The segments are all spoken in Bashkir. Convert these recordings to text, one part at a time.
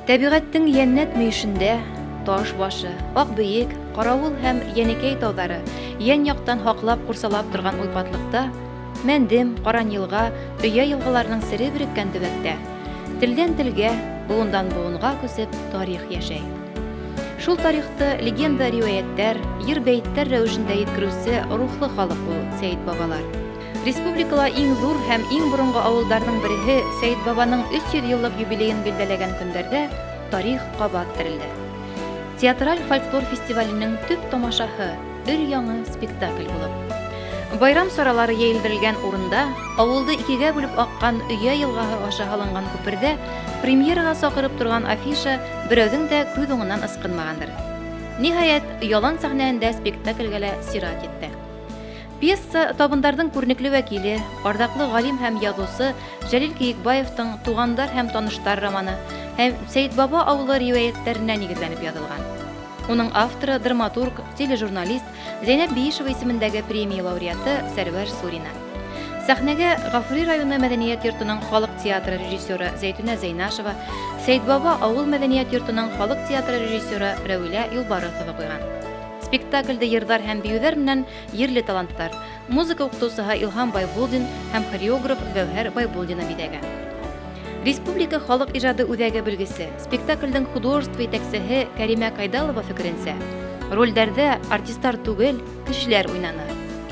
Тәбиғәттең йәннәт мөйөшөндә Таш башы, Акбөек, Каравыл һәм Йәнекәй тауҙары йән-яҡтан һаклап-ҡурсалап торған уйпатлыҡта, Мәндем, Ҡаранйылға, Өйә йылғаларының сере береккән төбәктә, телдән-телгә, быуындан-быуынға күсеп, тарих йәшәй. Шул тарихты легенда-риүәйәттәр, йыр-бәйеттәр рәвешендә еткерүсе рухлы халык ул Сәет бабалар. Республикала иң ҙур һәм иң боронғо ауылдарҙың береһе Сәет бабаның 300 йыллыҡ юбилейын билдәләгән көндәрҙә тарих ҡабат терелде. Театраль фольклор фестиваленең төп тамашаһы өр-яңы спектакль булып. Байрам саралары йәйелдерелгән урында, ауылды икегә бүлеп аҡҡан Өйә йылғаһы аша һалынған күперҙә премьераға саҡырып торған афиша берәүҙең дә күҙ уңынан ысҡынмағандыр. Ниһайәт, ялан сәхнәһендә спектаклгә лә сират етте. Пьеса табындарҙың күренекле вәкиле, арҙаҡлы ғалим һәм яҙыусы Жәлил Кейекбаевтың Туғандар һәм таныштар романы һәм Сәйетбаба ауылы риүәйәттәренә нигеҙләнеп яҙылған. Уның авторы драматург, тележурналист, Зәйнәб Биишева исемендәге премия лауреаты Сәрвәр Сурина. Сәхнәгә Ғафури районы мәҙәниәт йортоноң халыҡ театры режиссеры Зәйтүнә Зәйнашева, Сәйетбаба ауыл мәҙәниәт йортоноң халыҡ театры режиссеры Рәүилә Юлбарыҫова ҡуйған. Спектаклде йырҙар һәм бейеүҙәр менән ерле таланттар, музыка уҡытыусыһы Илһам Байбулдин һәм хореограф Гәүһәр Байбулдина биҙәгән. Республика халыҡ ижады үҙәге белгесе, спектаклдең художество етәксеһе Кәримә Кайдалова фекеренсә, ролдәрҙә артистар түгел, кешеләр уйнаны,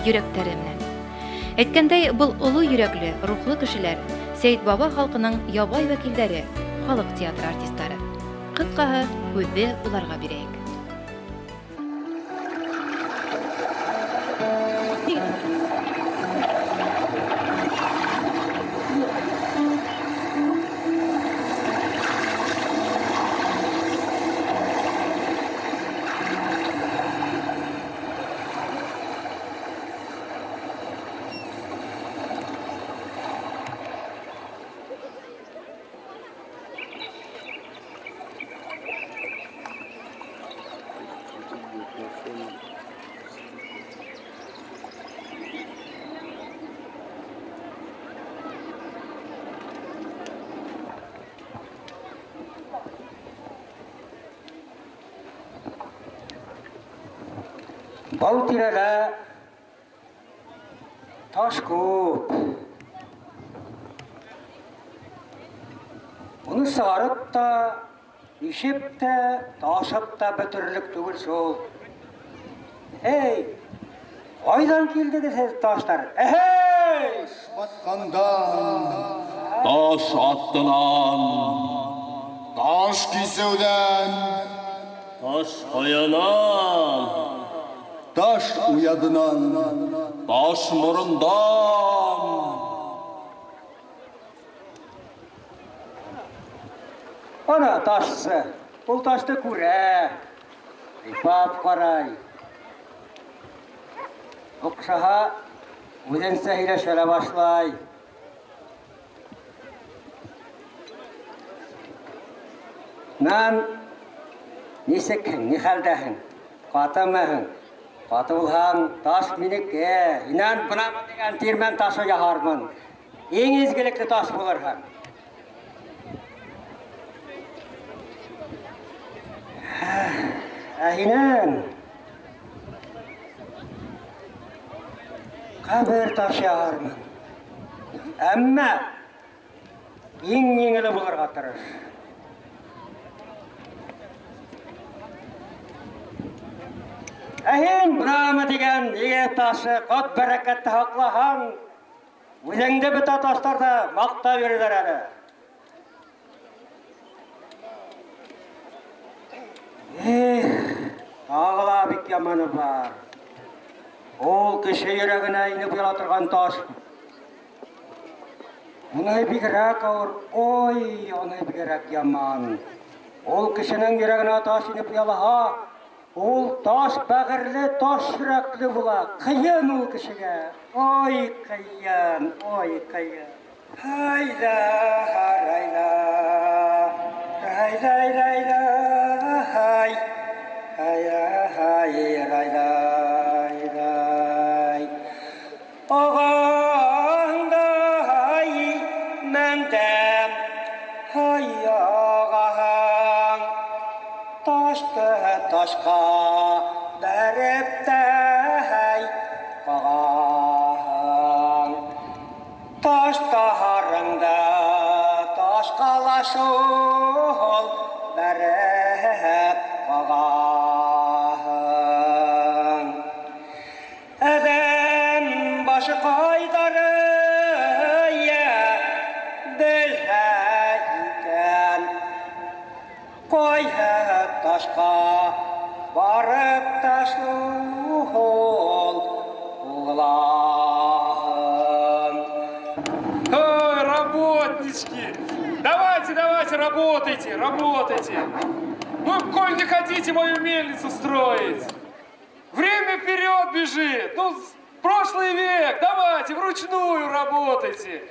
йөрәктәре менән. Әйткәндәй, был оло йөрәкле, рухлы кешеләр Сәйетбаба халҡының ябай вәкилдәре, халыҡ театры артистары. Ҡыҫҡаһы, һүҙҙе уларға бирәйек. Был тирәлә таш күп. Уны сығарып та, ишеп тә, ташып та бөтөрлөк түгел шул. Эй, ҡайҙан килдегеҙ һеҙ, таштар? Әһей! Батҡандан. Таш аҫтынан. Таш кисеүҙән. Таш ҡаянан. Таш уядынан. Таш морондан. Ана ташсы, ул ташты күрә, һыйпап ҡарай. Оҡшаһа, үҙенсә һөйләшә лә башлай. Нан, нисекһең, ни хәлдәһең, ҡатымыһың? Ҡаты булһаң, таш минеке. Һинән бынамын тигән тирмән ташы яһармын. Иң изгелекле таш булырһың. Ә һинән ҡәбер ташы яһармын. Әммә иң еңеле булырға тырыш. Ә һин бынамы тигән егет ташы ҡот бәрәкәтте һаҡлаһаң, үҙеңде бөтә таштарҙа маҡтап йөрөрҙәр әле. Эх, тағы ла бик яманы бар. Ул кеше йөрәгенә инеп ояла торған таш. Уныһы бигерәк ауыр, ой, уныһы бигерәк яман. Ул кешенең йөрәгенә таш инеп оялаһа, ул таш бәғерле, таш йөрәкле була. Ҡыйын ул кешегә. Ой, ҡыйын, ой, ҡыйын. Һайҙа, һарайҙа, һай-ҙай-ҙай-ҙай, һай, һай-һай-рай-ҙай-ҙай. Ағаһындай мәндәм, һай, ағаһы. шул бәреп ҡағаһың. Әҙәм башы ҡайҙары, йә, белһә икән, ҡайһы ташҡа барып та шул һуғылаһың. Ой, работнички! Давайте, давайте, работайте, работайте! Ну, коль не хотите мою мельницу строить! Время вперед бежит! Ну, прошлый век! Давайте, вручную работайте!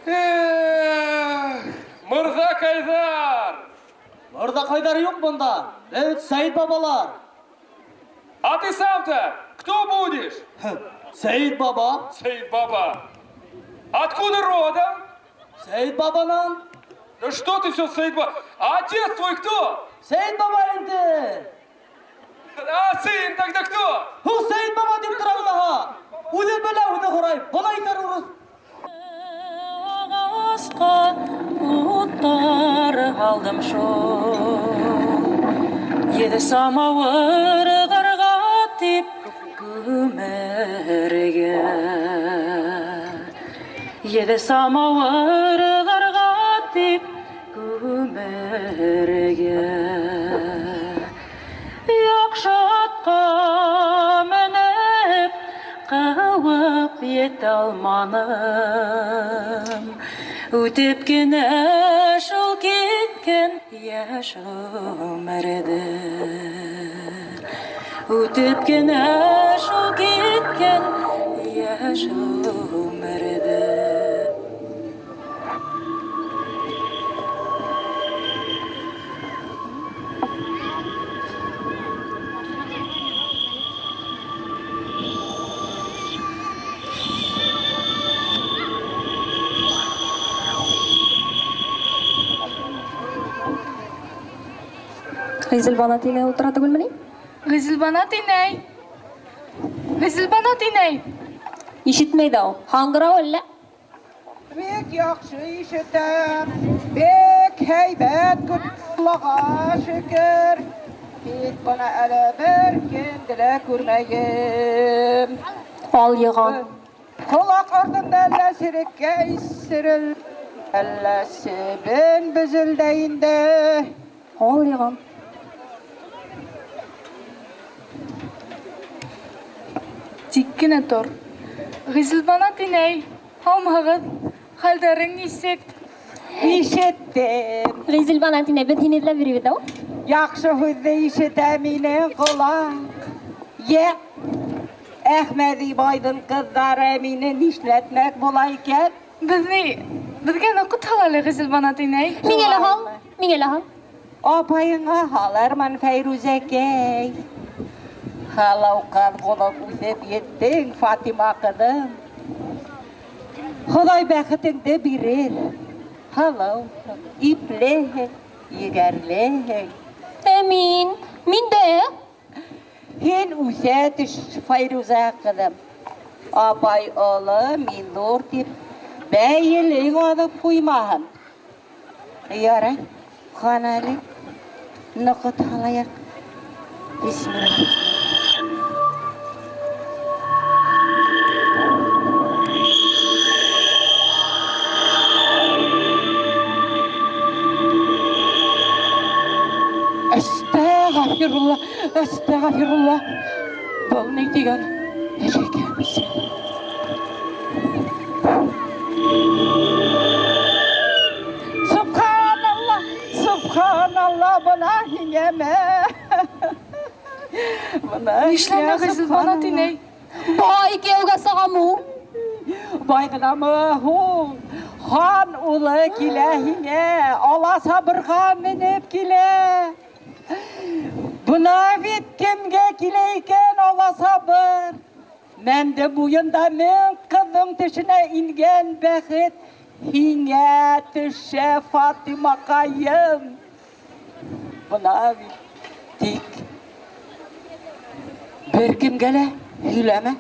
Эх, Мырҙаҡайҙар! Мырҙаҡайҙар юҡ бында. Беҙ Сәйет бабалар. А ты сам-то кто будешь? Сәйет баба. Сәйет баба. Откуда родом? Сәйет бабанан. Да что ты все, Сәйет баба? А отец твой кто? Сәйет баба инде. А сын тогда кто? Һу, Сәйет баба тип торам даһа. Үҙе белә, үҙе һорай. Бына әйтер урыҫ. Ағасҡа уттар һалдым шул. Еҙ самауыр ҡарға тип күмергә. Еҙ самауыр ҡарға тип күмергә. Яҡшы атҡа менеп, ҡыуып етә алманым. Үтеп кенә шул киткән йәш ғүмерҙе. Үтеп кенә шул киткән йәш ғүмерҙе. Ғизелбанат инәй ултыра түгелме ни? Ғизелбанат инәй! Ғизелбанат инәй! Ишетмәй ҙә ул. Һаңғырау әллә? Бик яҡшы ишетәм. Бик һәйбәт, Аллаға шөкөр. Тик бына әле бер кемде лә күрмәйем. Алйыған. Ҡолаҡ артында әллә сереккәй серел, әллә себен безелдәй инде. Алйыған. Тик кенә тор. Ғизелбанат инәй, һаумыһығыҙ? Хәлдәрең нисек? Ишеттем. Ғизелбанат инәй, беҙ һине эҙләп йөрөйбөҙ ау. Яҡшы һүҙҙе ишетә минең ҡолаҡ. Йә, Әхмәҙи байҙың ҡыҙҙары мине нишләтмәк була икән? Беҙ ни, беҙгә ноҡот һал әле, Ғизелбанат инәй. Миңә лә һал, миңә лә һал. Апайыңа һалырмын, Фәйрүзәкәй. Һылыу ҡыҙ булып үҫеп еттең, Фатима ҡыҙым. Хоҙай бәхетеңде бирер. Һылыуһың, иплеһең, егәрлеһең. Ә мин, мин дә. Һин үҫә төш, Фәйрүзә ҡыҙым. Апай оло, мин ҙур тип, бәйелең аҙып ҡуймаһын. Ярай, ҡана әле, ноҡот һалайыҡ. Бисмилла. Әстәғәфирулла, әстәғәфирулла. Был ни тигән эш икән? Субханалла, субханалла, бына һиңәме? Бына Нишләне һиңә, Ғизелбанат субханалла. инәй? Бай кейәүгә сығам ул. Бай ғынамы һуң? Хан улы килә һиңә, ала сабырға менеп килә. Бына бит кемгә килә икән ала сабыр. Мәмде буйында мең ҡыҙҙың төшөнә ингән бәхет һиңә төшә, Фатимаҡайым. Бына бит тик бер кемгә лә һөйләмә.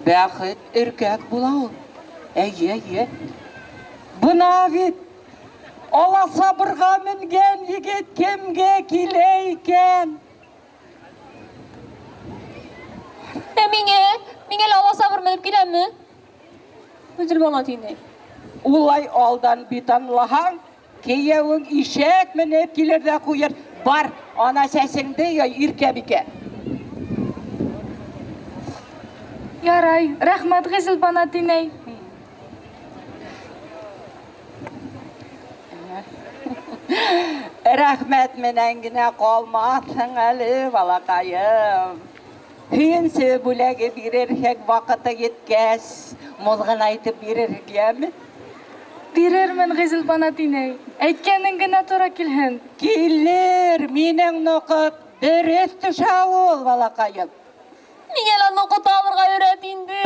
Бәхет өркәк була ул. Әйе, әйе. Бына бит Аласабырға менгән егет кемгә килә икән? Ә миңә? Миңә лә аласабыр менеп киләме? Гыйзелбанат инәй. Улай алдан бит аңлаһаң, кейәүең ишәк менеп килер ҙә ҡуйыр. Бар, ана сәсеңде яй, Иркәбикә. Ярай, рәхмәт, Гыйзелбанат инәй. Рәхмәт менән генә ҡалмаҫһың әле, балаҡайым. Һөйөнсө бүләге бирерһең ваҡыты еткәс, мул ғына итеп бирерһең, йәме? Бирермен, Гыйзелбанат инәй. Әйткәнең генә тура килһен. Килер, минең ноҡот дөрөҫ төшә ул, балаҡайым. Миңә лә ноҡот алырға өйрәт инде.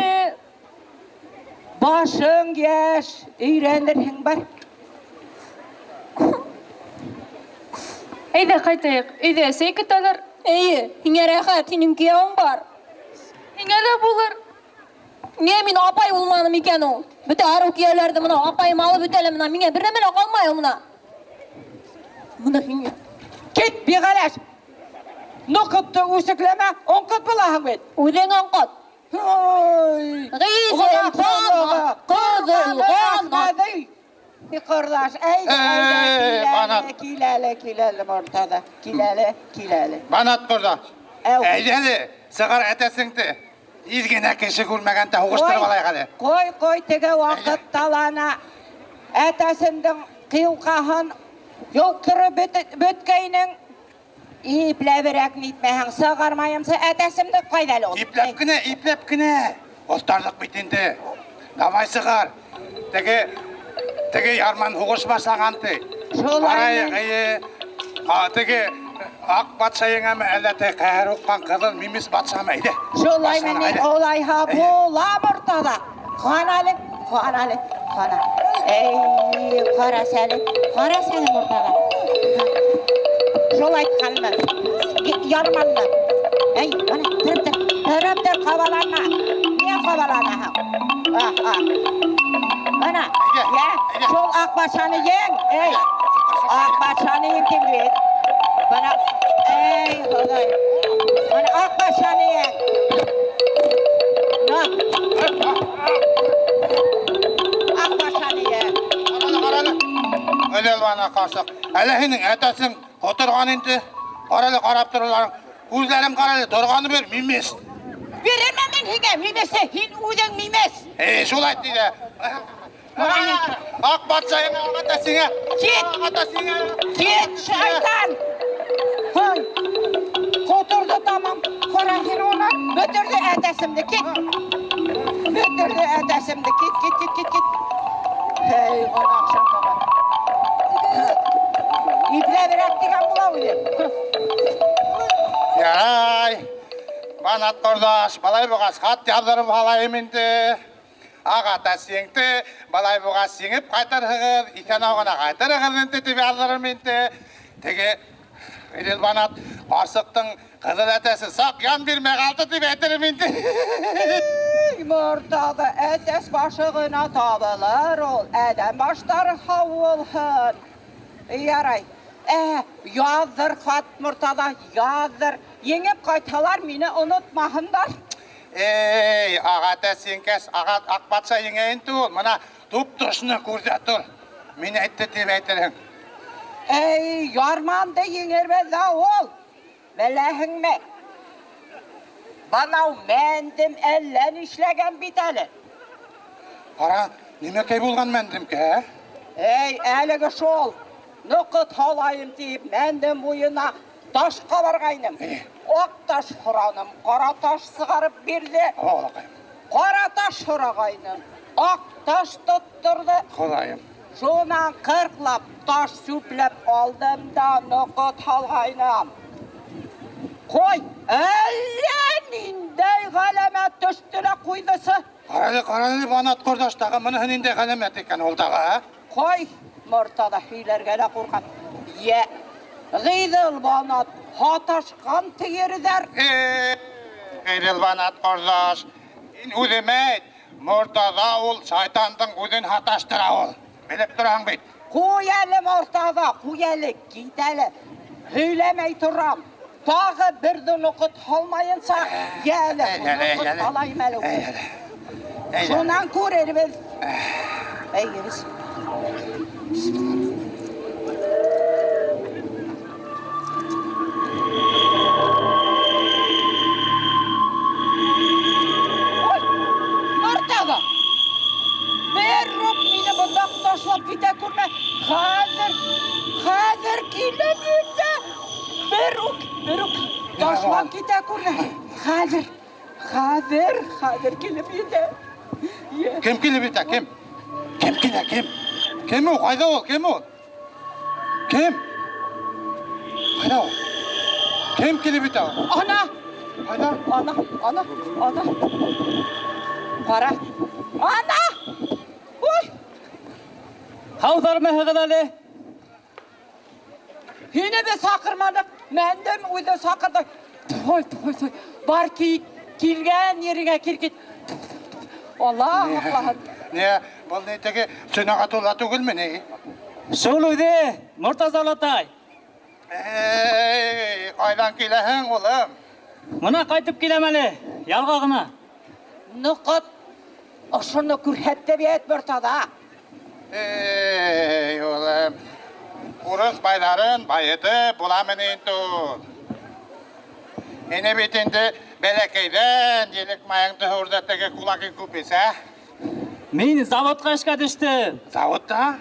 Башың йәш, өйрәнерһең, бар. Әйҙә ҡайтайыҡ, өйҙә әсәй көтәлер. Эйе, һиңә рәхәт, һинең кейәүең бар. Һиңә лә булыр. Ниңә мин апай булманым икән ул? Бөтә арыу кейәүләрҙе мына апайым алып бөтә лә мына миңә бер нәмә лә ҡалмай ул мына. Мына һиңә. Кит, биғәләш! Ноҡотто үсекләмә, оңҡот булаһың бит. Үҙең оңҡот. Ой! Ғизелбанат, ҡыҙылғанат. Ҡорҙаш, әйҙә, әйҙә, Эй, кил әле, Банат. кил әле, кил әле, Мортаҙа, кил әле, кил әле. Банат ҡорҙаш. Әү. Әйҙә әле, сығар әтәсеңде. Ир генә кеше күрмәгәндә һуғыштырып алайыҡ әле. Ҡуй, ҡуй, теге ваҡытта ла ана әтәсемдең ҡилҡаһын йолҡтырып бөткәйнең. Ипләберәк нитмәһәң, сығармайымсы әтәсемде ҡайҙа әле ул? Ипләп кенә, ипләп кенә. Оҫтарлыҡ бит инде. Давай сығар. Теге, теге ярман һуғыш башлаған ти. Шулай Ҡарайыҡ, мин. эйе. А, теге аҡ батша еңәме, әллә теге ҡәһәр һуҡҡан ҡыҙыл мимес батшамы? Әйҙә. Шулай Башлана, мени, әйҙә. улайһа Әйҙә. була Мортаҙа. Ҡара әле, ҡара әле, ҡара. Эй, ҡарас әле, ҡарас әле Мортаҙа. Шул айтҡанмы? Ярманмы? Эй, бына, тороп тор, тороп тор, ҡабаланма. Ниңә ҡабаланаһың? Ах, ах. Бына, Әйҙә, йә, әйҙә. шул аҡ батшаны ең, эй. Аҡ батшаны ең тим бит. Бына, эй, Хоҙай. Бына аҡ батшаны ең. На. Аҡ батшаны ең. Ҡараны, ҡараны. Ғилелбана ҡарсыҡ. Әле һинең әтәсең ҡоторған инде. Ҡара әле, ҡарап торалар. Күҙҙәрем ҡара әле, торғаны бер мимес. Бирермен мин һиңә мимесе, һин үҙең мимес. Эй, шулай ти ҙә. Аҡ батша еңә, аҡ әтәсеңә. Кит! Аҡ әтәсеңә. Кит, шайтан! Һай! Ҡоторҙо тамам. Ҡара һин уны. Бөтөрҙө әтәсемде, кит! Бөтөрҙө әтәсемде, кит, кит, кит, кит, кит. Һей, гонаһ шымдығы. Ипләберәк тигән була үҙе. Ярай. Банат ҡорҙаш, былай булғас хат яҙҙырып һалайым инде. Аҡ әтәсеңде былай булғас еңеп ҡайтырһығыҙ, иҫән-һау ғына ҡайтырһығыҙ инде тип яҙҙырырмын инде. Теге Ғилелбанат ҡарсыҡтың ҡыҙыл әтәсе саҡ ян бирмәй ҡалды тип әйтермен инде. Эй, Мортаҙа, әтәс башы ғына табылыр ул, әҙәм баштары һау булһын. Ярай. Яҙҙыр хат, Мортаҙа, яҙҙыр. Еңеп ҡайтһалар, мине онотмаһындар. Эй, аҡ әтәс еңгәс, аҡ батша еңә инде ул. Мына туп-тошно күрҙә тор. Мин әйтте тип әйтерһең. Эй, ярманды еңербеҙ ҙә ул. Беләһеңме? Бынау Мәндем әллә нишләгән бит әле. Ҡара, нимәкәй булған Мәндемгә, ә? Эй, әлеге шул. Ноҡот һалайым тип, Мәндем буйына ташҡа барғайным. Аҡ таш һораным, ҡара таш сығарып бирҙе. Аллаҡайым. Ҡара таш һорағайным, аҡ таш тотторҙо. Хоҙайым. Шунан ҡырҡлап таш сүпләп алдым да ноҡот һалғайным. Ҡуй, әллә ниндәй ғәләмәт төштө лә ҡуйҙысы. Ҡара әле, ҡара әле, Банат ҡорҙаш, тағы быныһы ниндәй ғәләмәт икән ул тағы, ә? Ҡуй, Мортаҙа һөйләргә лә ҡурҡам. Йә, Ғиҙелбанат һаташҡан тиерҙәр. Эй, Ғиҙелбанат ҡорҙаш, һин үҙемә әйт, Мортаҙа ул шайтандың үҙен һаташтыра ул. Белеп тораһың бит. Ҡуй әле, Мортаза, ҡуй әле, кит әле. Һөйләмәй торам. Тағы берҙе ноҡот һалмайынса, йәле, ноҡот һалайым әле. Шунан күрербеҙ. Әйегеҙ. Ой, Мортаза! Бер үк мине бында ташлап китә күрмә. Хәҙер, хәҙер килеп етә. Бер үк, бер үк ташлап китә күрмә. Хәҙер, хәҙер, хәҙер килеп етә. Кем килеп етә? Кем? Кем килә? Кем? Кем ул? Ҡайҙа ул? Кем ул? Кем? Ҡайҙа ул? Кем килеп етә ул? Ана! Ҡайҙа? Ана, ана, ана. Ҡара. Ана! Ой! Һауҙармыһығыҙ әле? Һине беҙ саҡырманыҡ, Мәндем үҙе саҡырҙы. Той, той, той. Бар кит, килгән ереңә кир кит. Алла һаҡлаһын. Не, был ни теге Сөнәғәтулла түгелме ни? Шул үҙе, Мортаза олатай. Эй, ҡайҙан киләһең, улым? Мына ҡайтып киләм әле, ялға ғына. Ноҡот, ошоно күрһәтте бит Мортаза. Эй, улым. Урыҫ байҙарын байытып буламы ни инде ул? Һине бит инде бәләкәйҙән елек майыңды һурҙы теге кулакин купец, ә? Мин заводҡа эшкә төштөм. Заводта?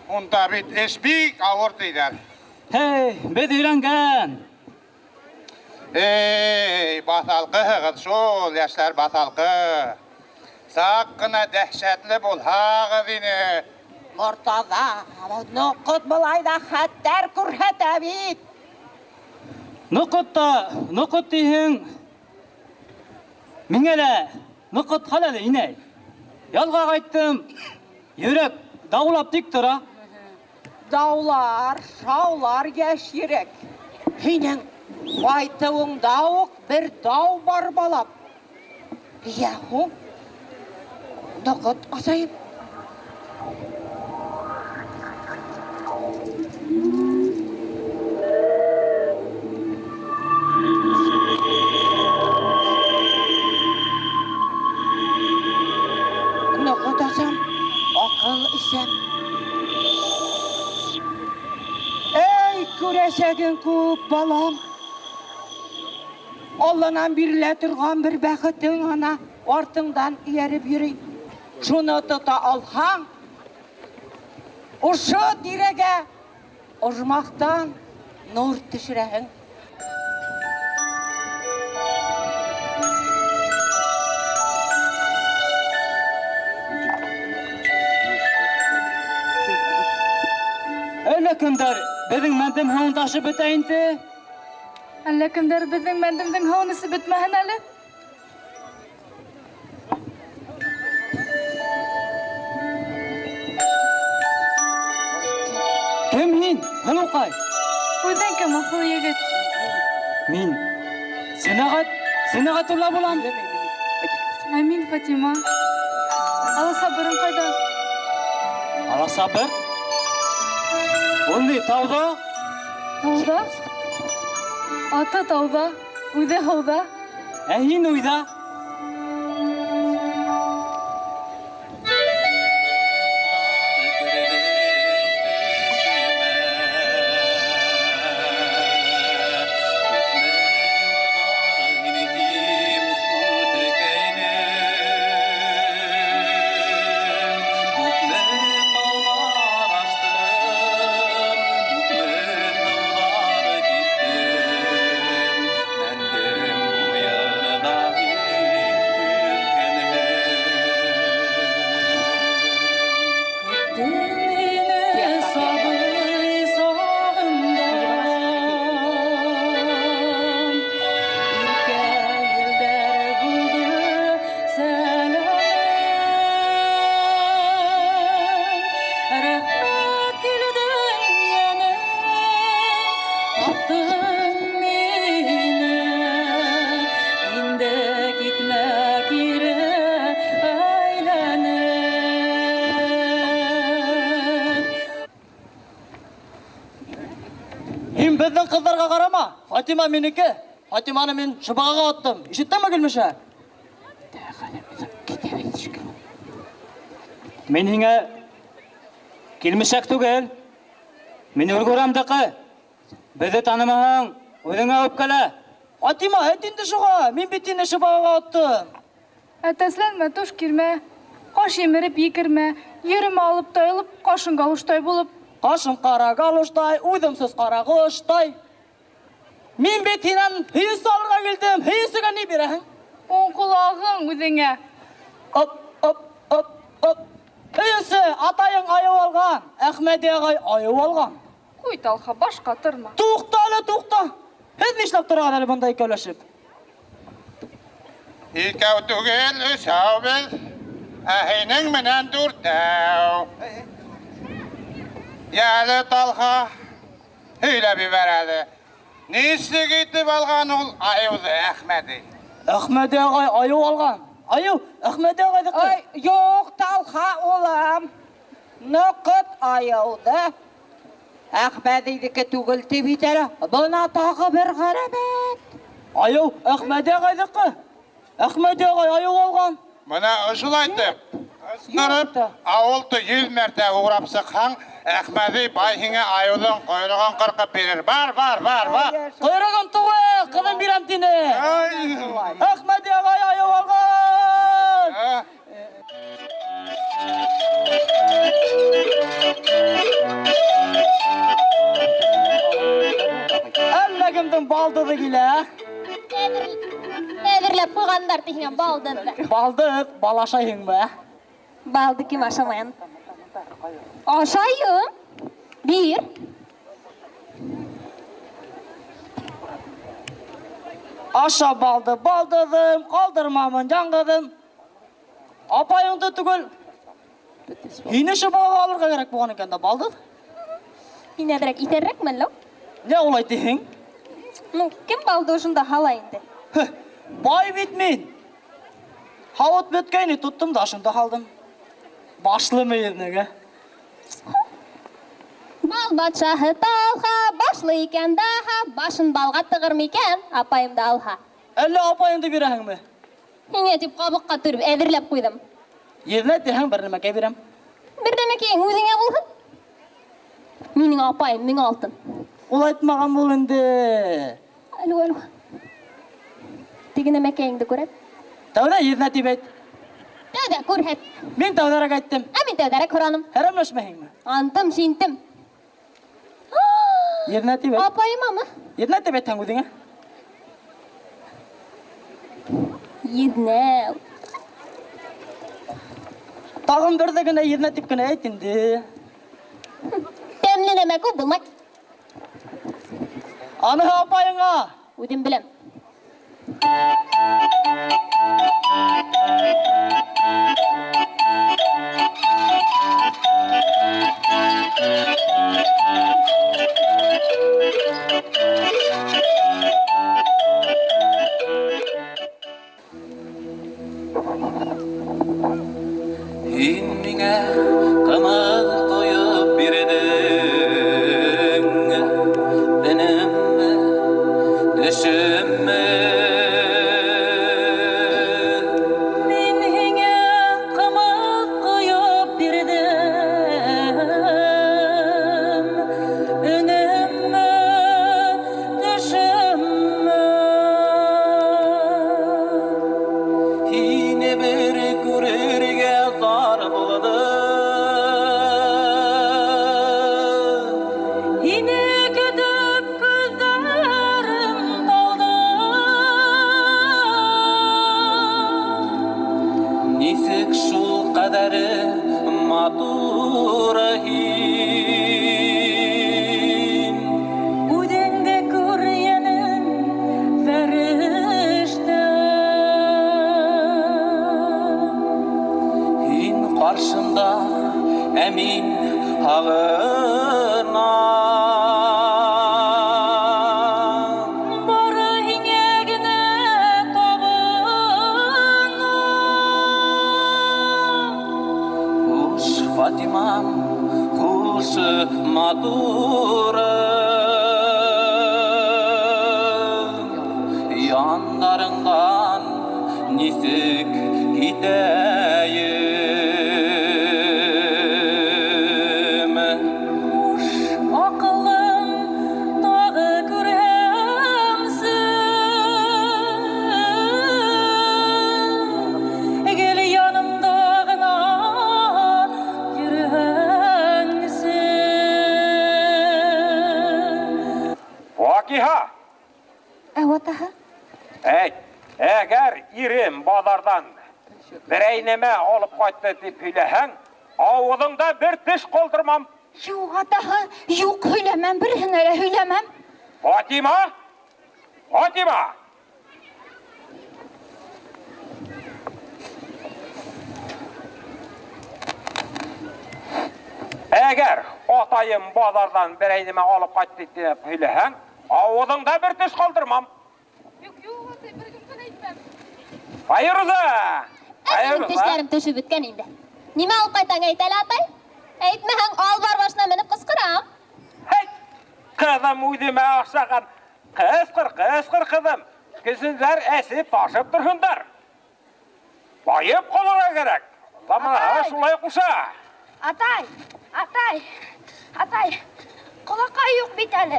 Унда бит эш бик ауыр тиҙәр. Һей, беҙ өйрәнгән. Эй, баҫалҡыһығыҙ шул, йәштәр баҫалҡы. Саҡ ҡына дәһшәтле булһағыҙ ине. Мортаза, ноҡот былай ҙа хәттәр күрһәтә бит. Ноҡот та, ноҡот тиһең. Миңә лә ноҡот ҡал әле, инәй. Ялға ҡайттым, йөрәк даулап тик тора. Даулар, шаулар йәш йөрәк. Һинең ҡайтыуыңда уҡ бер дау бар, балам. Йә һуң, ноҡот асайым. Ноҡот асам, аҡыл эсәм. Эй, күрәсәгең күп, балам. Алланан бирелә торған бер бәхетең ана артыңдан эйәреп йөрөй. Шуны тота алһаң, ошо тирәгә ожмахтан нур төшөрәһең. Әллә кемдәр беҙҙең Мәндем һыуын ташып бөтә инде. Әллә кемдәр беҙҙең Мәндемдең һыуын эсеп бөтмәһен әле. Кем һин, һылыуҡай? Үҙең кем, аҫыл егет? Мин Сөнәғәтулла булам. Ә мин Фатима. Аласабырың ҡайҙа? Аласабыр? Ул ни, тауҙа? Тауҙа? Аты тауҙа, үҙе һыуҙа. Ә һин уйҙа? ҡыҙҙарға ҡарама. Фатима минеке. Фатиманы мин шыбағаға аттым. Ишеттеңме, килмешәк? Мин һиңә килмешәк түгел. Мин Үргүрәмдеке. Беҙҙе танымаһаң, үҙеңә үпкәлә. Фатима, әйт инде шуға. Мин бит һине шыбағаға аттым. Әтәсләнмә, туш кирмә. Ҡаш емереп екермә. Йөрөмә алып тайылып, ҡашың галуштай булып. Ҡашым ҡара галуштай, үҙемсез ҡара ҡоштай. Мин бит һинән һөйөнсө алырға килдем. Һөйөнсөгә ни бирәһең? Уң ҡолағың үҙеңә. Оп, оп, оп, оп. Һөйөнсө, атайың айыу алған. Әхмәди ағай айыу алған. Ҡуй, Талха, баш ҡатырма. Туҡта әле, туҡта. Һеҙ нишләп тораһығыҙ әле бында икәүләшеп? Икәү түгел, өсәү беҙ. Ә һинең менән дүртәү. Йәле, Талха, һөйләп ебәр әле. Нисек итеп алған ул айыуҙы Әхмәди? Әхмәди ағай айыу алған. Айыу, Әхмәди ағайҙыҡы. Ай, юҡ, Талха, улым. Ноҡот айыуҙы Әхмәдиҙеке түгел тип бит әле. Бына тағы бер ғәләмәт. Айыу Әхмәди ағайҙыҡы. Әхмәди ағай айыу алған. Бына ошолайтып, ысҡырып, ауылды 100 мәртә урап сыҡһаң, Әхмәди бай һиңә айыуҙың ҡойроғон ҡырҡып бирер. Бар, бар, бар, бар. Ҡойроғон түгел, ҡыҙын бирәм тине. Ай. Әхмәди ағай айыу алған. Ә. Әллә кемдең балдыҙы килә? Әҙерләп ҡуйғандар тиһеңә балдыҙҙы. Балдыҙ, бал ашайһыңмы? Балды кем ашамай? Ашайым. Бир. Аша балды, балдыҙым, ҡалдырмамын яңғыҙым. Апайыңды түгел, һине шыбаға алырға кәрәк булған икән дә, балдыҙ. Мин әҙерәк иҫәрерәкмен лә. Ни улай тиһең? Ну, кем балды ошонда һала инде? Һе, бай бит мин. Һауыт бөткәйне, тоттом да ошонда һалдым. Башлы мейеҙнең, ә? Бал батшаһы Талха, башлы икән даһа, башын балға тығыр микән, апайымды алһа. Әллә апайыңды бирәһеңме? Һиңә тип ҡабыҡҡа төрөп әҙерләп ҡуйҙым. Еҙнә тиһәң, бер нәмәкәй бирәм. Бер нәмәкәйең үҙеңә булһын. Минең апайым мең алтын. Ул әйтмәгән бул инде. Алло, алло. Теге нәмәкәйеңде күрәт. Тәүҙә еҙнә тип әйт. Тәүҙә күрһәт. Мин тәүҙәрәк әйттем. Ә мин тәүҙәрәк һораным. Хәрәмләшмәһеңме? Антым, шинтем. Еҙнә тип әйт. Апайымамы? Еҙнә тип әйтһәң үҙеңә. Еҙнә. Тағын берҙе генә еҙнә тип кенә әйт инде. Тәмле нәмә күп булмай. Аныһы апайыңа. Үҙем беләм. Һин миңә ҡымыҙ ҡойоп бирҙең, өнөммө, төшөммө? Мин һиңә ҡымыҙ ҡойоп бирҙем, өнөммө, төшөммө? Һине бер күрергә зар булдым. Һине көтөп күҙҙәрем талды. Нисек шул ҡәҙәре матур һин? Үҙеңде күргәнем фәрештә. Һин ҡаршымда, ә мин һағынам. Бары һиңә генә табынам. Хуш, Фатимам, хуш, матурым. Нисек китәйем? Хуш, акылым, тагы күрәмсең. Гел янымда гына йөргәнсең. Факиһа! Ә атаһы? Әйт, әгәр ирем баҙарҙан берәй нәмә алып ҡайтты тип һөйләһәң, ауыҙыңда бер теш ҡалдырмам. Юҡ, атаһы, юҡ, һөйләмәм, береһенә лә һөйләмәм. Фатима! Фатима! Әгәр атайым баҙарҙан берәй нәмә алып ҡайтты тип һөйләһәң, ауыҙыңда бер теш ҡалдырмам. Юҡ, юҡ, атай, бер кемгә лә әйтмәм. Файруза! Ә минең Файруза! тешләрем төшөп бөткән инде. Нимә алып ҡайтаң, әйт әле, атай? Әйтмәһәң, албар башына менеп ҡысҡырам. Һәй! Ҡыҙым үҙемә оҡшаған. Ҡысҡыр, ҡысҡыр, ҡыҙым. Кешеләр әсеп ташып торһондар. Байып ҡалырға кәрәк. Замана Атай! шулай ҡуша. Атай, атай, атай, ҡолаҡай юҡ бит әле.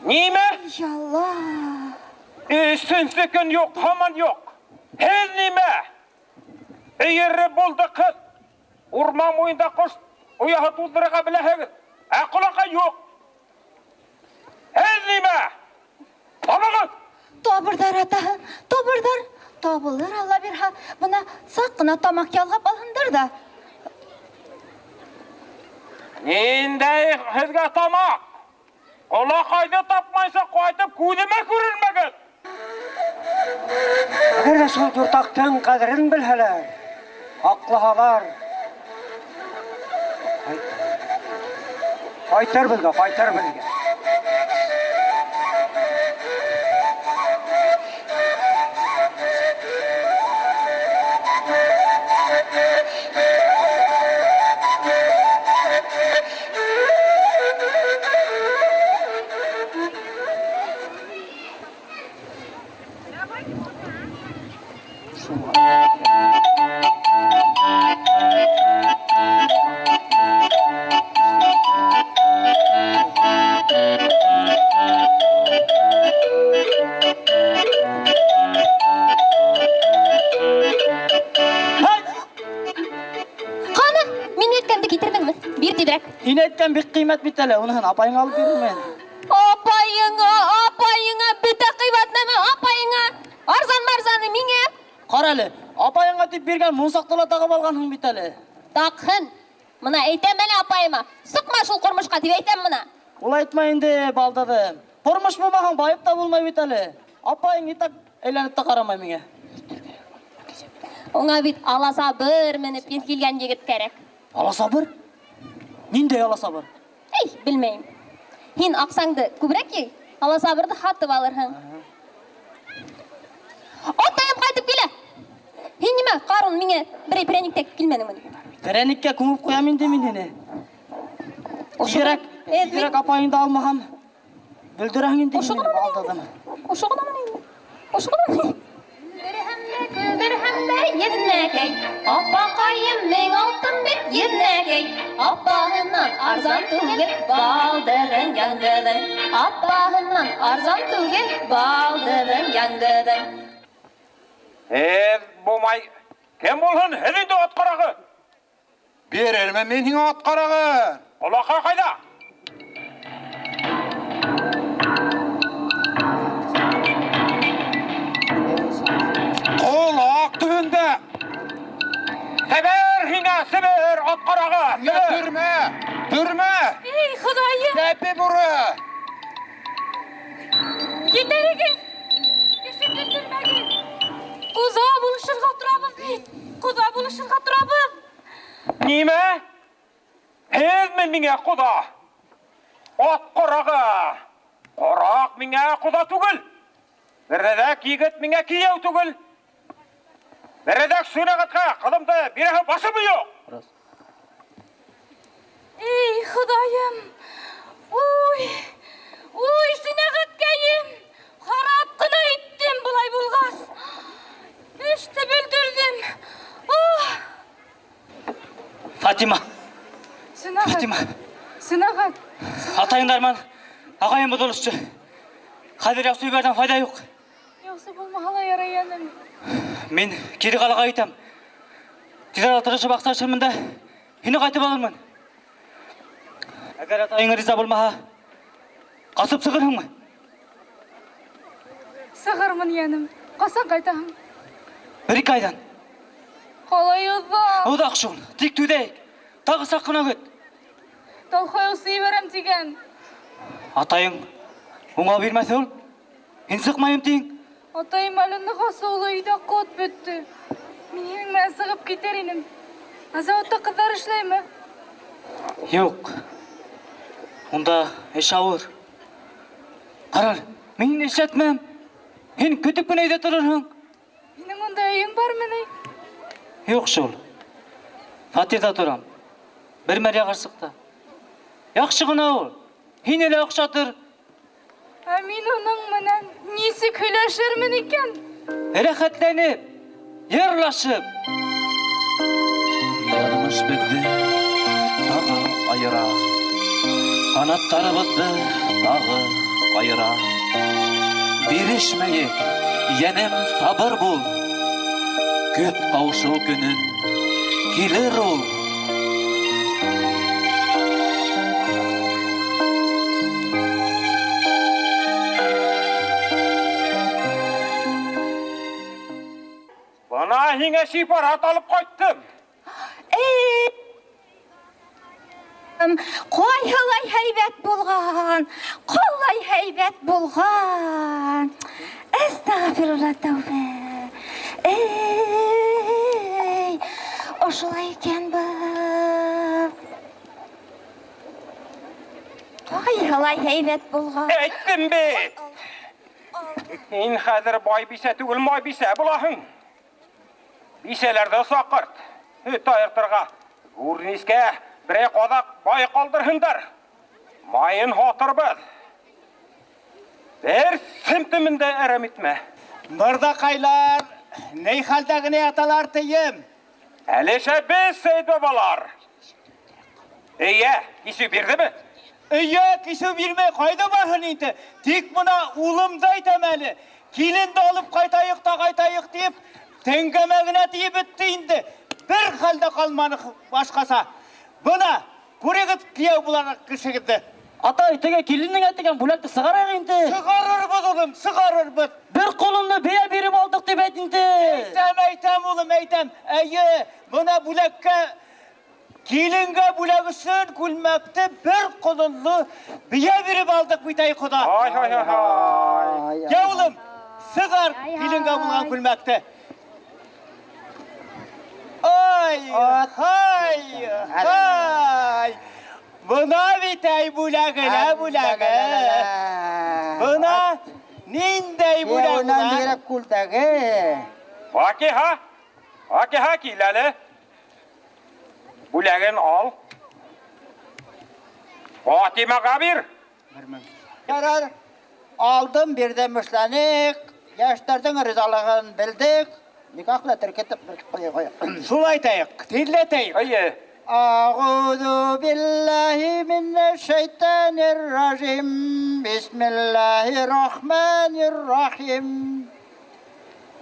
Нимә? Ялла. Өсөнсө көн юҡ, һаман юҡ. Һеҙ нимә? Өйөрө булды ҡыҙ. Урман буйында ҡош ояһы тултырырға беләһегеҙ. Ә ҡолаҡай юҡ. Һеҙ нимә? Табығыҙ! Табырҙар, атаһы, табырҙар. Табылыр, Алла бирһә. Бына саҡ ҡына тамаҡ ялғап алһындар ҙа. Ниндәй һеҙгә тамаҡ? Ҡолаҡайҙы тапмайса ҡайтып күҙемә күренмәгеҙ. Әгәр ҙә шул юртаҡтың ҡәҙерен белһәләр, һаҡлаһалар, ҡайтыр беҙгә, ҡайтыр беҙгә. Ҡана, мин әйткәнде китерҙеңме? Бир тиҙерәк. Һин әйткән бик ҡиммәт бит әле, уныһын апайыңа алып бирермен. Апайыңа, апайыңа, бөтә ҡыйбат нәмә апайыңа. Арзан марзаны миңә. Ҡара әле, апайыңа тип биргән мунсаҡты ла тағып алғанһың бит әле. Таҡһын. Мына әйтәм әле апайыма. Сыҡма шул ҡормошҡа тип әйтәм мына. Улай әйтмә инде, балдыҙым. Тормош булмаһаң байып та булмай бит әле. Апайың и так әйләнеп тә ҡарамай миңә. Уңа бит аласабыр менеп килгән егет кәрәк. Аласабыр? Ниндәй аласабыр? Эй, белмәйем. Һин аҡсаңды күберәк йый, аласабырҙы һатып алырһың. Атайым ҡайтып килә. Һин нимә, Ҡарун, миңә берәй прәник тә килмәнеңме ни? Прәниккә күмеп ҡуям инде мин һине. Тиҙерәк, тиҙерәк апайыңды алмаһам, бөлдөрәһең инде Ошо мине, ғынамы ни? алдадым. Ошо ғынамы ни? Ошо ғынамы ни? Бер һәм дә көл, бер һәм дә еҙнәкәй. Апаҡайым мең алтын бит еҙнәкәй. Апаһынан арзан түгел, балдыҙың яңғыҙың. Апаһынан арзан түгел, балдыҙың яңғыҙың. Һеҙ булмай, кем булһын, һеҙ инде ат ҡарағы. Бирермен мин һиңә ат ҡарағы. Ҡолаҡай ҡайҙа? Ҡолаҡ төбөндә. Себер һиңә, Себер, ат ҡарағы, Һиңә Себер. төрмә, төрмә. Эй, Хоҙайым! Сәпе бүре. Етәрегеҙ! Кеше көлдөрмәгеҙ! Ҡоҙа булышырға торабыҙ бит! Ҡоҙа булышырға торабыҙ! Нимә? Һеҙме миңә ҡоҙа? Ат ҡарағы! Ҡараҡ миңә ҡоҙа түгел! Берәҙәк егет миңә кейәү түгел! Берәҙәк сүнәғәткә ҡыҙымды бирәһе башым юҡ! Эй, Хоҙайым! Уй! Уй, сөнәғәткәйем! Харап ҡына иттем былай булғас! Теште бөлдөрҙөм. Ах! Фатима, Сөнәғәт. Фатима. Сөнәғәт. Атайыңдар менән ағайым боҙолошто. Хәҙер яҡсы ебәрҙән файҙа юҡ. Яҡшы булмаһа ла ярай, йәнем. Мин кире ҡалаға китәм. Тиҙ арала тырышып аҡса эшләрмен дә һине ҡайтып алырмын. Әгәр атайың риза булмаһа, ҡасып сығырһыңмы? Сығырмын, йәнем. Ҡасан ҡайтаһың? Бер-ике айҙан. Ҡалай оҙаҡ. Оҙаҡ шул. Тик түҙәйек. Тағы саҡ ҡына көт. Талхай ебәрәм тигән. Атайың уңа бирмәҫ ул. Һин сыҡмайым тиң. Атайым әле ныҡ асыулы, өйҙә ҡот бөттө. Мин һинең менән сығып китер инем. Ә заводта ҡыҙҙар эшләйме? Юҡ. Унда эш ауыр. Ҡара, мин һине эшләтмәм. Һин көтөп кенә өйҙә торорһоң. Һинең унда өйөң бармы ни? Юҡ шул. Фатирҙа торам. Бер мәрйә ҡарсыҡта. Яҡшы ғына ул. Һине лә оҡшатыр. Ә мин уның менән нисек һөйләшермен икән? Рәхәтләнеп, йырлашып. Яҙмыш беҙҙе тағы айыра. Ҡанаттарыбыҙҙы тағы ҡайыра. Бирешмәйек, йәнем, сабыр бул. Көт ҡауышыу көнөн, килер ул. Бына һиңә сепарат алып ҡайттым. Ҡайһылай һәйбәт булған, ҡалай һәйбәт булған. Әстәғфирулла, тәүбә. Эй, ошолай икән был. Ҡайһылай һәйбәт булған. Әйттем бит. Һин хәҙер бай бисә түгел, май бисә булаһың. Бисәләрҙе саҡырт. Һөт айыртырға. Үрнискә берәй ҡаҙаҡ май ҡалдырһындар. Майын һатырбыҙ. Бер сентимен дә әрәм итмә. Мырҙаҡайлар, ни хәлдә генә яталар тием. Әле шәбез, Сәйет бабалар. Эйә, кисеү бирҙеме? Эйә, кисеү бирмәй ҡайҙа барһын инде. Тик бына улымды әйтәм әле. Киленде алып ҡайтайыҡ та ҡайтайыҡ тип, тәңгәмә генә тиеп бөттө инде. Бер хәлдә ҡалманы башҡаса. Бына, күрегеҙ кейәү булараҡ кешегеҙҙе. Атай, теге киленеңә тигән бүләкте сығарайыҡ инде. Сығарырбыҙ, улым, сығарырбыҙ. Бер ҡолонно бейә биреп алдыҡ тип әйт инде. Әйтәм, әйтәм, улым, әйтәм. Эйе, бына бүләккә, киленгә бүләк өсөн күлмәкте бер ҡолонло бейә биреп алдыҡ бит әй ҡоҙа. Ай, ай, ай, ай. Йә, улым, сығар киленгә булған күлмәкте. Ай, һай, һай. Бына бит әй бүләге, лә бүләге. Бына ниндәй бүләк Унан була? бигерәк күлдәге. Факиһа, Факиһа, кил әле. Бүләген ал. Фатимаға бир. Ярар, алдым, бирҙем, эшләнек. Йәштәрҙең ризалығын белдек. Никах белән теркәтеп бер ҡуйыҡ. Шулай әйтәйек, тиҙләтәйек. Эйе. أعوذ بالله من الشيطان الرجيم. بسم الله الرحمن الرحيم.